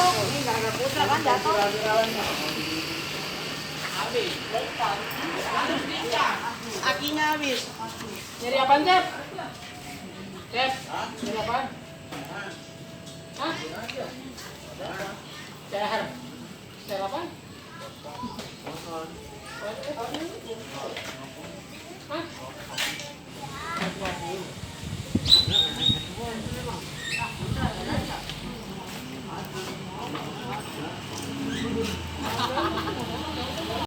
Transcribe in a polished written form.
Ini nggak ada putra kan jatuh. Habis. Akinya habis. Nyari apaan, Cep? Cep, nyari apaan? Hah? Cair. Cair apa? Hah?